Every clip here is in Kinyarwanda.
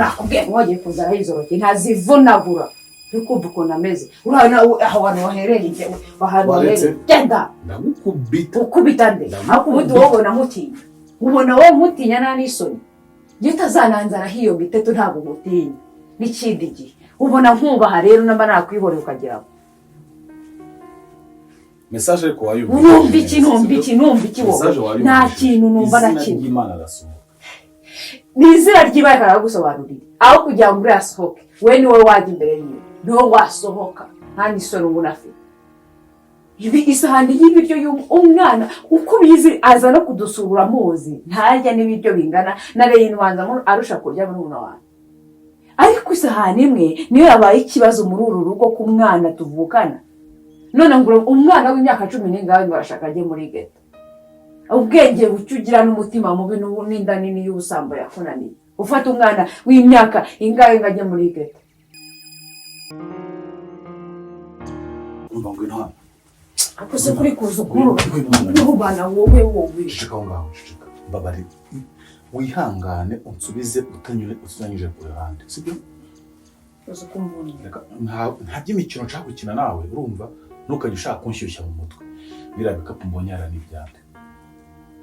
Nakubwiye ngo wagiye kuzana izo roki ntazivunagura. Uri kumva ukuntu ameze? Urabona aho hantu wahereye njye, ahantu Waretse? wahereye, genda. Ndagukubita. Ukubita nde? Ndagukubita. Ariko ubundi wowe ubona nkutinya? Ubona wowe nkutinya? Nta n'isoni? Njye utazananzaraho iyo miteto, ntabwo ngutinya. N'ikindi gihe ubona nkubaha rero, namba nakwihorera ukageraho. Message ariko wayumvise? Numva iki? Numva iki? Numva iki wowe? Message wayumvise? Nta kintu numva na Izina kimwe. ry'Imana arasohoka. Ni izina ry'Imana, karagusobanurira. Aho kugira ngo uriya asohoke, we ni wowe wajya imbere yiwe, ni wowe wasohoka. Nta n'isoni ubona afite? Ibi isahani y'ibiryo y'umwana, uko ubizi, aza no kudusura, uramuzi, ntarya n'ibiryo bingana na Reyini. Ubanza arusha kurya murumuna wanjye, ariko isahani imwe niyo yabaye ikibazo muri uru rugo ku mwana tuvukana. None ngo umwana w'imyaka 10 n'ingahe ngo arashaka ajye muri ghetto. Ubwenge buke ugira n'umutima mubi n'inda nini y'ubusambo yakunaniye, ufata umwana w'imyaka ingahe ngo ajye muri ghetto. Umva, ngwino hano. Ariko se kuri kuza ukuru Ngwino hano. n'ubana wowe, wowe. Ceceka aho ngaho, ceceka. Mbabarira, wihangane, unsubize utanyure utanyuje ku ruhande, sibyo? Uzi ko umvunye. Reka, nta by'imikino nshaka gukina nawe, urumva? Ntukajya ushaka kunshyushya mu mutwe. Biriya bikapu mbonye hariya ni ibyande?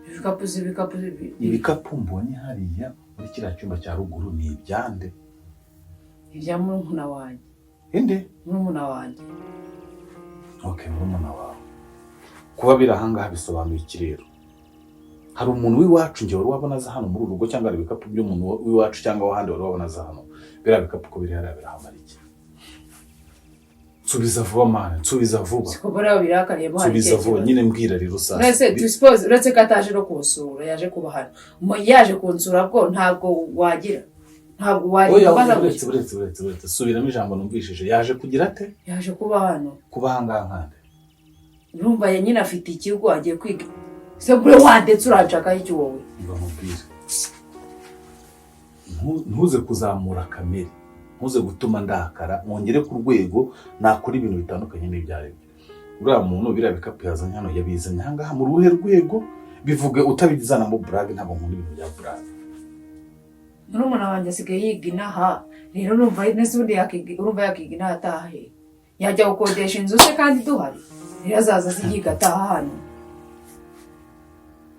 Ibikapu si ibikapu. Ibikapu mbonye hariya muri kiriya cyumba cya ruguru ni ibyande? Ibya murumuna wanjye. Inde? Murumuna wanjye. Okay, murumuna wawe kuba biri ahangaha bisobanuye iki rero? Hari umuntu w'iwacu njye wari wabona aza hano muri uru rugo, cyangwa hari ibikapu by'umuntu w'iwacu cyangwa w'ahandi wari wabona aza hano? Biriya bikapu ko biri hariya birahamara iki? Nsubiza vuba mwana, nsubiza vuba. Siko buriya birakariyemo, hari Nsubiza ikihe vuba. kibazo? Nyine mbwira rero sasa. Uretse dusuppose, uretse ko ataje no kunsura, yaje kuba hano. Yaje kunsura bwo ntabwo wagira, ntabwo Oya. warinda. Uretse, uretse, uretse, uretse, subiramo ijambo numvishije. Yaje kugira ate? Yaje kuba hano. Kuba ahangaha nkande? Urumva ya nyine afite ikigo agiye kwiga. Se bure wandetse, uranshakaho iki wowe? Ngo nkubwire, ntuze kuzamura kamere, ntuze gutuma ndakara mwongere ku rwego nakora ibintu bitandukanye n'ibyo ari byo. Uriya muntu biriya bikapu yazanye hano, yabizanye ahangaha mu ruhe rwego? Bivuge utabizanamo burage, ntabwo nkunda ibintu bya burage. Murumuna wanjye asigaye yiga inaha rero. Urumva nese ubundi yakiga, urumva yakiga inaha ataha he? Yajya gukodesha inzu se kandi duhari? Rero azaza azi yiga ataha hano.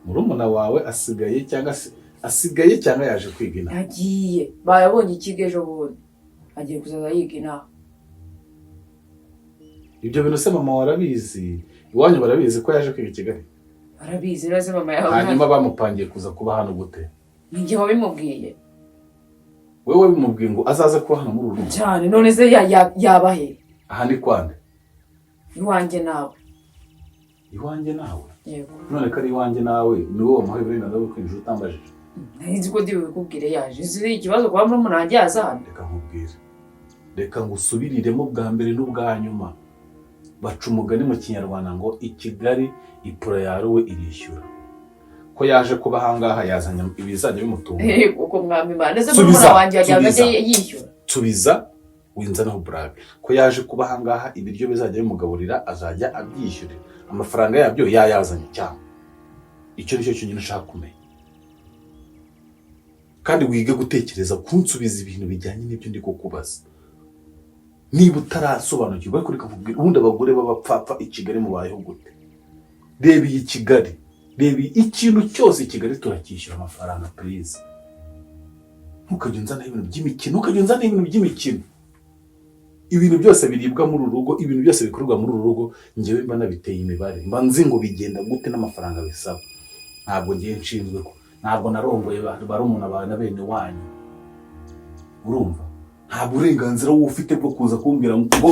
Murumuna wawe asigaye cyangwa se asigaye cyangwa yaje kwiga inaha? Yagiye, bayabonye ikigo ejo bundi, agiye kuzaza yiga inaha. Ibyo bintu se mama warabizi? Iwanyu barabizi ko yaje kwiga i Kigali? Barabizi rero se mama yawe? Hanyuma bamupangiye kuza kuba hano gute? Ni njye wabimubwiye. Wowe wabimubwiye ngo azaze kuba hano muri uru rugo? Cyane. None se yaba he? Aha ni kwande? Iwanjye nawe. Iwanjye nawe? Yego. None ko ari iwanjye nawe, ni wowe wamuhaye uburenganzira bwo kwinjira utambajije? Nari nzi ko ndi bubikubwire yaje. Izi ikibazo kuba murumuna wanjye yaza hano? Reka nkubwire, reka ngusubiriremo bwa mbere n'ubwa nyuma. Baca umugani mu Kinyarwanda ngo i Kigali ipura yaruwe irishyura. Ko yaje kuba ahangaha, yazanye ibizajya bimutunga? Kuko mwami Imana, ese Subiza, murumuna wanjye yajyaga subiza. ajya yishyura? Nsubiza, winzanaho burage. Ko yaje kuba ahangaha, ibiryo bizajya bimugaburira azajya abyishyurira? Amafaranga yabyo yayazanye cyangwa? Icyo ni cyo cyonyine ushaka kumenya, kandi wige gutekereza kunsubiza ibintu bijyanye n'ibyo ndi kukubaza. Niba utarasobanukirwa, ariko reka nkubwire, ubundi abagore b'abapfapfa i Kigali mubayeho gute? Reba iyi Kigali, reba ikintu cyose i Kigali turacyishyura amafaranga. Please, ntukajya unzanaho ibintu by'imikino, ntukajya unzanaho ibintu by'imikino. Ibintu byose biribwa muri uru rugo, ibintu byose bikorerwa muri uru rugo, njyewe mba nabiteye imibare, mba nzi ngo bigenda gute n'amafaranga bisaba. Ntabwo ngiye nshinzwe ko, ntabwo narongoye barumuna bawe na bene wanyu, urumva? Nta burenganzira wowe ufite bwo kuza kumbwira ngo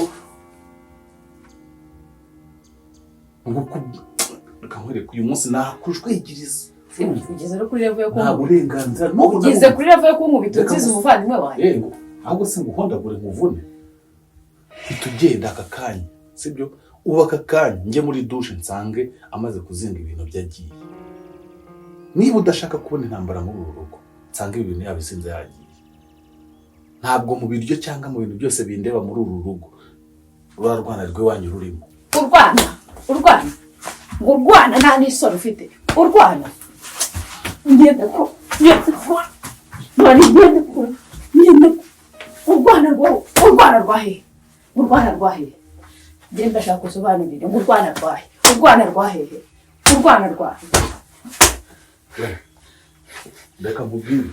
reka nkwereke, uyu munsi nakujwigiriza. Ugeze no kuri level yo Nta kunkubita? burenganzira n'ubu na Ugeze bumwe. kuri level yo kunkubita? Reka Unsize umuvandimwe wanjye? Yego, ahubwo se nguhondagure nkuvune? Hita ugenda aka kanya, sibyo? Ubu aka kanya njye muri douche nsange amaze kuzinga ibintu bye agiye. Niba udashaka kubona intambara muri uru rugo, nsange ibi bintu yabizinze yagiye. Ntabwo mu biryo cyangwa mu bintu byose bindeba muri uru rugo ruriya rwana rw'iwanyu rurimo. Urwana, urwana ngo urwana, nta n'isoni ufite? Urwana, ngenda ko, ngenda ko, none ngenda ko. Nyine urwana rwa, urwana rwa hehe? Urwana rwa hehe? Njye ndashaka usobanurire ngo urwana rwa he? Urwana rwa hehe? Urwana rwa he? Reka nkubwire,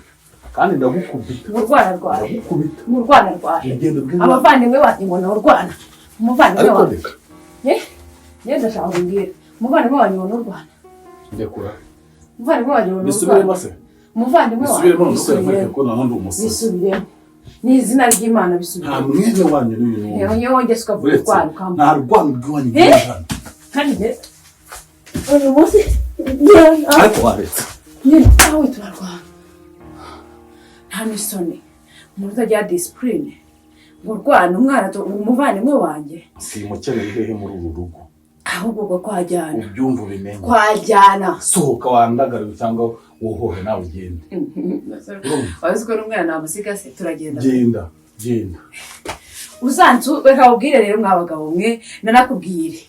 kandi ndagukubita. Ngo urwana rwa he? Ndagukubita. Ngo urwana rwa he? Urugendo rw'iwacu. Abavandimwe banjye, ngo ni urwana, umuvandimwe Ariko wanjye. reka. Eh, njye ndashaka kumbwira umuvandimwe wanjye ngo ni urwana. Ndekura. Umuvandimwe wanjye ngo ni Bisubiremo urwana. se? Umuvandimwe wanjye. Bisubiremo none, uko Bisubiremo. ko noneho ndi umusazi. Bisubiremo, ni izina ry'Imana, Nta bisubiremo. mwene wanyu n'uyu n'umwe. Yewe, niyo wongeye ukavuga Uretse urwana ukambwira. nta rwana rw'iwanyu Eh? ruri hano. Kandi njye uyu munsi njyewe Ariko waretse. Nyine nawe turarwana, nta n'isoni, umuntu utagira discipline, ngo urwana umwana umuvandimwe wanjye. Simukeneye hehe muri uru rugo? Ahubwo ubwo kwajyana. Ubyumva, ubimenye. Kwajyana. Sohoka wandagariwe cyangwa wohohe nawe ugende. Wazi ko n'umwana namusiga se? Turagenda. Genda, genda. Uzanzu, reka nkubwire rero, mwa bagabo mwe, nanakubwire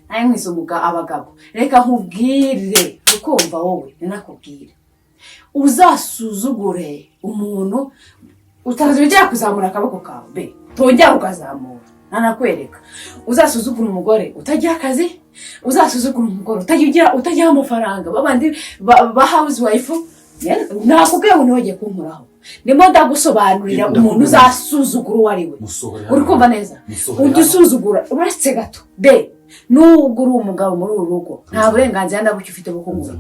nawe mwise abagabo, reka nkubwire ukumva wowe, nanakubwire, uzasuzugure umuntu utazongera kuzamura akaboko kawe be, tongera ukazamura, nanakwereka. Uzasuzugura umugore utagira akazi, uzasuzugura umugore utagira amafaranga, babandi ba house wife, nakubwiye ngo ntiwongeye kunkoraho. Ndimo ndagusobanurira umuntu uzasuzugura uwo ari we. Musohore. Uri kumva neza? Musohore. Ujya usuzugura, uretse gato be, nubwo uri umugabo muri uru rugo, nta burenganzira na buke ufite bwo kunkura.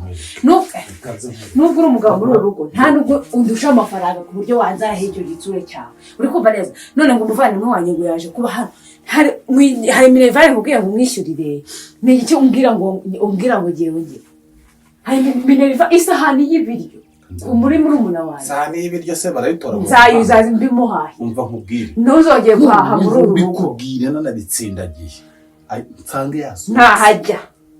Nubwo uri umugabo muri uru rugo, nta nubwo undusha amafaranga ku buryo wanzaraho icyo gitsure cyawe. Uri kumva neza? None ngo umuvandimwe wanjye ngo yaje kuba hano, hari minerval nkubwiye ngo umwishyurire? Ni iki umbwira ngo ngewe ngewe hari minerval, isahani y'ibiryo ku muri murumuna wanjye? Isahani y'ibiryo se barayitora mu Nzayuzaza mbimuhaye. Umva nkubwire. Ntuzongeye guhaha muri uru rugo. Mbikubwire nanabitsindagiye. Ay, nsange yasohotse. Ntahajya,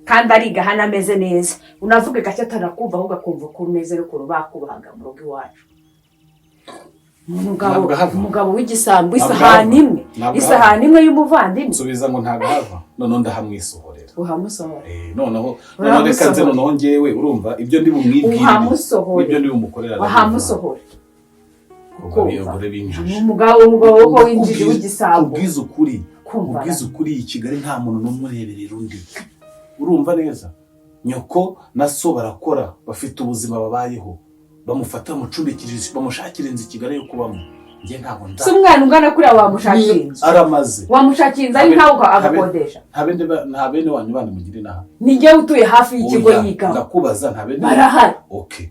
kandi ariga hano ameze neza. Unavuge gake atanakumva, ahubwo akumva uko umeze n'ukuntu bakubahaga mu rugo iwacu. Umugabo Ntabwo ahava. umugabo w'igisambo, Ntabwo isahani ahava. imwe, Ntabwo isahani imwe y'umuvandimwe. Nsubiza ngo ntabwo ahava, noneho ndahamwisohorera. Uhamusohora. Noneho noneho reka nze, noneho ngewe urumva ibyo ndi bumwibwirire Uhamusohore. n'ibyo ndi bumukorera. Wahamusohora. Abagore binjije. Umugabo wo winjije w'igisambo. Ubwiza ukuri. Kumva. Ubwiza ukuri, i Kigali nta muntu n'umwe ureberera undi. Urumva neza? Nyoko na so barakora, bafite ubuzima babayeho, bamufata, bamucumbikira, bamushakira inzu i Kigali yo kubamo. Njye ntabwo nza. Si umwana ungana kuriya wamushakira inzu? Aramaze. Wamushakira inzu ari nkawe agakodesha? Nta bene wanyu bandi mugira inaha? Ni njyewe utuye hafi y'ikigo Oya, yigaho. Ndakubaza, nta bene? Barahari. Okay,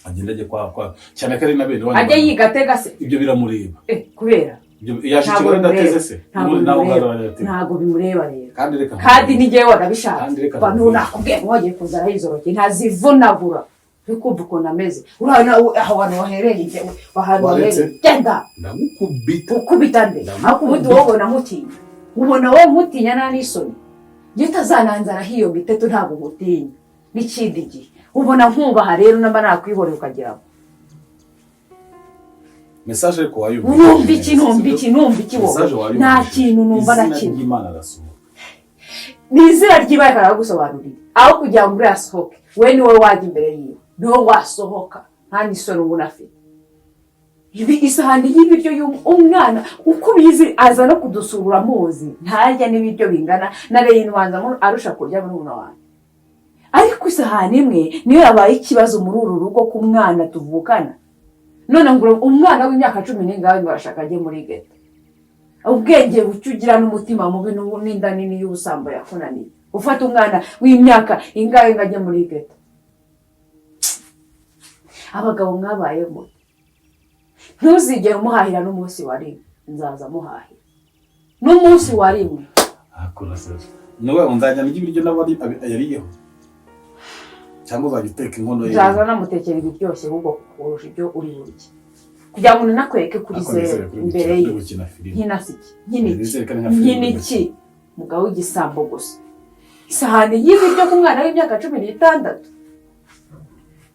agenda ajye kwa cyane ko ari na bene wanyu. Ajye yiga atega se? Ibyo biramureba. Eh, kubera Ibyo yaje i Ntabwo Kigali bimureba. ndateze se? Ntabwo Ubundi nawe bimureba. ubwawe aratega. Ntabwo bimureba rero. Kandi reka Kandi ni njyewe wanabishatse. Kandi reka Bantu nkubwire. nakubwiye ngo wagiye kuzana izoroke ntazivunagura. Uri kumva ukuntu ameze? Urabona aho hantu wahereye ahantu Waretse? wahereye, genda. Ndagukubita. Ukubita nde? Ariko ubundi wowe ubona nkutinya? Ubona wowe nkutinya? Nta n'isoni, njye utazananzaraho iyo miteto, ntabwo nkutinya. N'ikindi gihe ubona nkubaha rero, namba nakwihorera ukagira ngo Message ariko wayumvise? Numva iki? Numva iki? Numva iki wowe? Message wayumvise? Nta kintu numva na Izina kimwe. ry'Imana arasohoka. Ni izina ry'Imana, karagusobanurira. Aho kugira ngo uriya asohoke, we ni wowe wajya imbere yiwe, ni wowe wasohoka. Nta n'isoni ubona afite. Ibi isahani y'ibiryo y'umwana, uko ubizi aza no kudusura, uramuzi, ntarya n'ibiryo bingana na Reyini, ubanza arusha kurya murumuna wanjye. Ariko isahani imwe niyo yabaye ikibazo muri uru rugo ku mwana tuvukana. None ngo umwana w'imyaka 10 n'ingahe ngo arashaka ajye muri ghetto. Ubwenge buke ugira n'umutima mubi n'inda nini y'ubusambo yakunaniye, ufata umwana w'imyaka ingahe ngo ajye muri ghetto. Abagabo mwabayemo, ntuzigere umuhahira n'umunsi wa rimwe. Nzaza muhahira n'umunsi wa rimwe. Niwe nzajya ndya ibiryo nawe yariyeho, cyangwa uzajya uteka inkono ye? Nzaza namutekera ibiryoshye ahubwo kurusha ibyo uri burye, kugira ngo nanakwereke kuri Ariko zeru nizere ko uri imbere gukina- ye. uri gukina filime. Nkinasiki nkiniki? Nizere ko ari nka filime. Nkiniki? Umugabo w'igisambo gusa, isahani y'ibiryo ku mwana w'imyaka 16,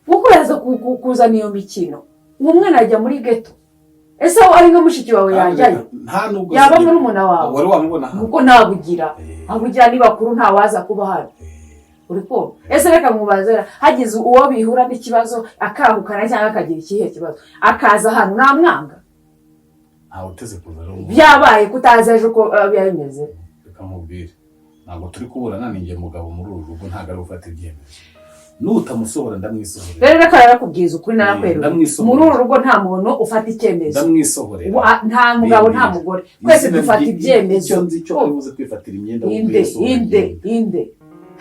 kuko yaza kuzana iyo mikino, uwo mwana ajya muri ghetto. Ese aho ari nka mushiki wawe yajyayo? Nta nubwo Yaba zigera. murumuna wawe? Wari wamubona hano? Kuko ntabugira abugira ni bakuru, ntawaza kuba hano. Uri kumva? Ese reka nkubaze, hagize uwo bihura n'ikibazo akahukana cyangwa akagira ikihe kibazo akaza hano, namwanga? Ntawe uteze kuza rero. Byabaye kutazi ejo uko biba bimeze. Reka nkubwire, ntabwo turi kuburana. Ni njye mugabo muri uru rugo, ntabwo ari gufata ibyemezo. Nutamusohora, ndamwisohorera. Rero reka narakubwiza ukuri, narakwerura. Ndamwisohorera. Muri uru rugo nta muntu ufata icyemezo. Ndamwisohorera. Nta mugabo, nta Bimbwira. mugore, twese Izina dufata ibyemezo. Icyo nzi cyo, ari buze kwifatira imyenda. Inde? Wowe Inde? Inde?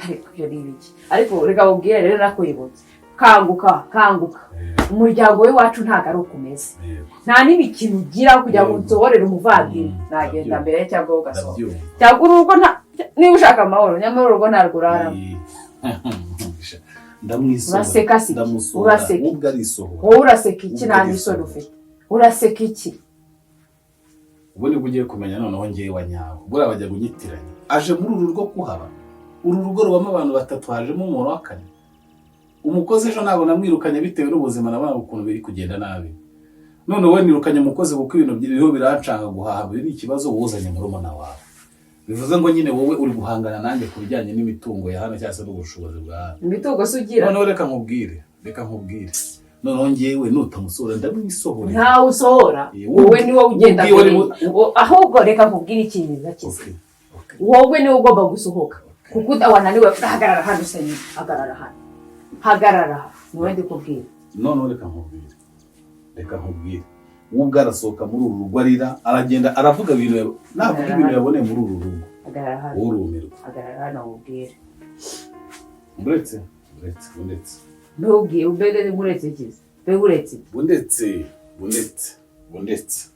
Ariko ibyo ni ibiki? Ariko reka mubwire rero, nakwibutse, kanguka, kanguka. Umuryango w'iwacu ntabwo ari uko umeze. Nta n'imikino ugira kugira ngo nsohorere umuvandimwe. Nagenda Ndabyumva. mbere cyangwa wowe ugasohoka Ndabyumva. cyangwa urugo nta, niba ushaka amahoro, nyamara urugo ntabwo uraramo. Ndamwisohora. Uraseka si iki? Ndamusohora. Uraseka. Ubwo arisohora. Wowe uraseka iki? Ubwo Nta n'isoni arisohora. ufite, uraseka iki? Ubu nibwo ugiye kumenya noneho ngewe wa nyawe. Buriya bajya kunyitiranya. Aje muri uru rugo kuhaba. Uru rugo rubamo abantu batatu, hajemo umuntu wa kane. Umukozi ejo ntabwo namwirukanye bitewe n'ubuzima, nabonaga ukuntu biri kugenda nabi. None wowe nirukanye umukozi kuko ibintu biriho birancanga, guhaha biri ikibazo, wuzanye murumuna wawe. Bivuze ngo nyine wowe uri guhangana nanjye ku bijyanye n'imitungo ya hano cyangwa se n'ubushobozi bwa hano. Imitungo se ugira? Noneho reka nkubwire, reka nkubwire, noneho ngewe nutamusohora, ndamwisohorera. Ntawe usohora. Wowe ni wowe ugenda Ubwiwe mbere. Ahubwo reka nkubwire ikintu kiza. Okay. Wowe niwe ugomba gusohoka kuko wananiwe. Hagarara hano se nyine, hagarara hano, hagarara aha, niwe ndi kubwira. Noneho reka nkubwire, reka nkubwire, we ubwo arasohoka muri uru rugo arira, aragenda aravuga ibintu navuga ibintu yaboneye muri uru rugo, Hagarara hano. wowe urumirwa. Hagarara hano nkubwire. Uretse, uretse, uretse. Ntubwire ubege, uretse ikiza mbega, uretse iki? Bundetse, bundetse, bundetse,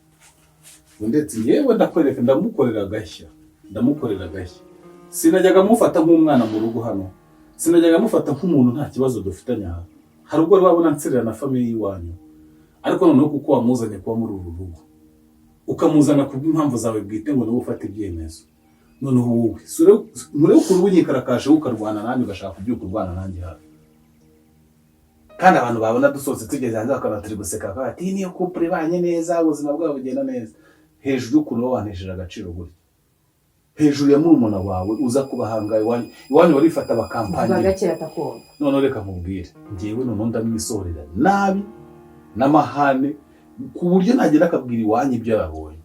bundetse. Yewe, ndakwereka, ndamukorera agashya, ndamukorera agashya. Sinajyaga mufata nk'umwana mu rugo hano, sinajyaga mufata nk'umuntu nta kibazo dufitanye aha. Hari ubwo wari wabona nserera na famille y'iwanyu? Ariko noneho kuko wamuzanye kuba muri uru rugo, ukamuzana kubw'impamvu zawe bwite ngo niwe ufate ibyemezo, noneho wowe nturebe ukuntu unyikarakashe, ukarwana nanjye, ugashaka kubyuka urwana nanjye hano. Kandi abantu babona dusohotse tugeze hanze bakabona turi guseka, bakavuga bati: "Iyi niyo couple ibanye neza, ubuzima bwabo bugenda neza." Hejuru y'ukuntu wowe wantesheje agaciro gutya, hejuru ya murumuna wawe uza kubahanga iwanyu, iwanyu barifata Vuga bakampangira. gake atakumva. Noneho reka nkubwire, ngewe noneho ndamwisohorera nabi n'amahane, ku buryo nagenda akabwira iwanyu ibyo yabonye,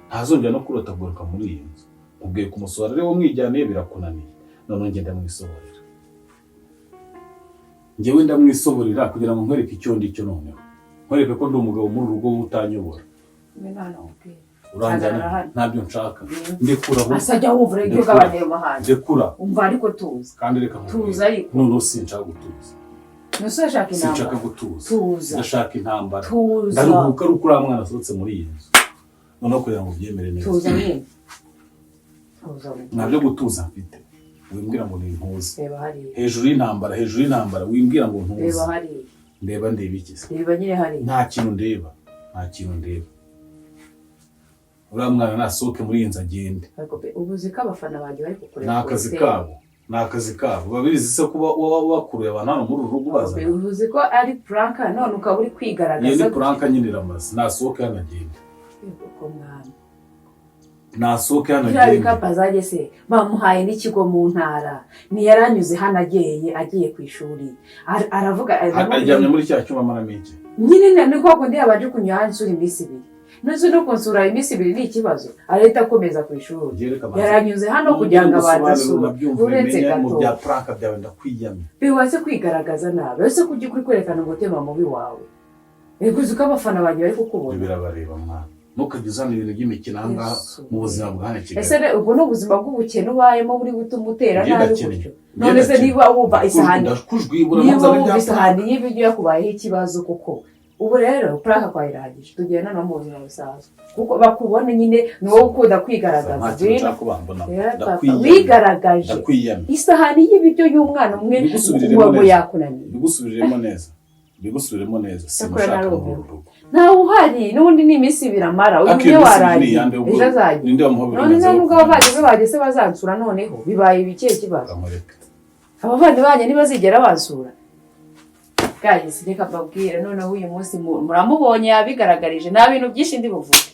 ntazongera no kurota kugaruka muri iyi nzu. Nkubwiye kumusohora rero, mwijyaniye birakunaniye. Noneho njye ndamwisohorera, ngewe ndamwisohorera kugira ngo nkwereke icyo ndi cyo, noneho nkwereke ko ndi umugabo muri uru rugo, wowe utanyobora. Ngwino hano nkubwire. Uranjyana? Hagarara hano. Ntabyo nshaka, ndekura ahubwo. Asajya wumva urebe Ndekura. ugabanya ayo mahane. Ndekura. Umva ariko, tuza. Kandi reka nkubwire. Tuza ariko. Noneho sinshaka gutuza. Nuse ushaka Sinshaka intambara? gutuza. Tuza. Ndashaka intambara. Tuza. Ndaruhuka ari uko uriya mwana asohotse muri iyi nzu. Noneho kugira ngo ubyemere neza. Tuza nyine, tuza. Ntabyo gutuza mfite. Wimbwira ngo ni ntuze. Reba hariya. Hejuru y'intambara, hejuru y'intambara, wimbwira ngo ntuze. Reba hariya. Ndeba, ndeba iki se? Reba nyine hariya. Nta kintu ndeba, nta kintu ndeba. Uriya mwana nasohoke muri iyi nzu agende. Ariko pe, ubu uzi ko abafana banjye bari kukureba? Ni akazi kabo, ni akazi kabo. Babizi se kuba waba wakuruye abantu hano muri uru rugo ubazana? Ubu uzi ko ari prank, none ukaba uri Iyo kwigaragaza? Ni prank nyine iramaze. Nasohoke hano agende. Yego ko mwana. Nasohoke hano Biriya agende. bikapu azajye se bamuhaye n'ikigo mu ntara, ntiyaranyuze hano agiye ku ishuri. Aravuga Aryamye muri cya cyumba amaramo iki? Nyine ni kwa kundi yabanje kunyura ansura iminsi 2. Nuzi no kunsura iminsi 2 ni ikibazo, arahita akomeza ku ishuri. Ngewe reka manze- Yaranyuze hano kugira ngo abanze asure. Unabyumva, Uretse ubimenye mu gato. bya prank byawe, ndakwiyamye. Bibaze kwigaragaza nabi, ese kujya uri kwerekana umutima mubi wawe? Ego, uzi ko abafana banjye bari kukubona? Birabareba mwana, ntukajya uzana ibintu by'imikino aha ngaha Yesu. mu buzima bwa hano i Kigali. Ese ubwo ni ubuzima bw'ubukene ubayemo buri gutuma utera Njye nabi ndakennye. gutyo? Njye None se ndakennye. niba wumva isahani Ndakujwibura, niba ntuzane wumva ibya isahani y'ibiryo yakubayeho ikibazo kuko ubu rero puraka kwayirangije, tugenda no mu buzima busanzwe kuko bakubone nyine ni wowe ukunda kwigaragaza. Nta kintu nshaka kubambona. Rero papa, Ndakwiyamye. wigaragaje Ndakwiyamye. isahani y'ibiryo y'umwana umwe Bigusubiriremo ngo neza. yakunaniye. Bigusubiremo neza, bigusubiremo neza. Cyakora Simushaka narumiwe. muri uru rugo. Ntawe uhari n'ubundi, ni iminsi 2 amara uyu Ariko iyo umwe minsi 2 ni warangiye iyande ubwo? ejo azajya. Ninde wamuha None uburenganzira nubwo bwo abavandimwe banjye se bazansura? Noneho bibaye ibikihe kibazo? Kamureke. Abavandimwe banjye ntibazigera bansura. Guys, reka mbabwire noneho, uyu munsi muramubonye, yabigaragarije, nta bintu byinshi ndi buvuge.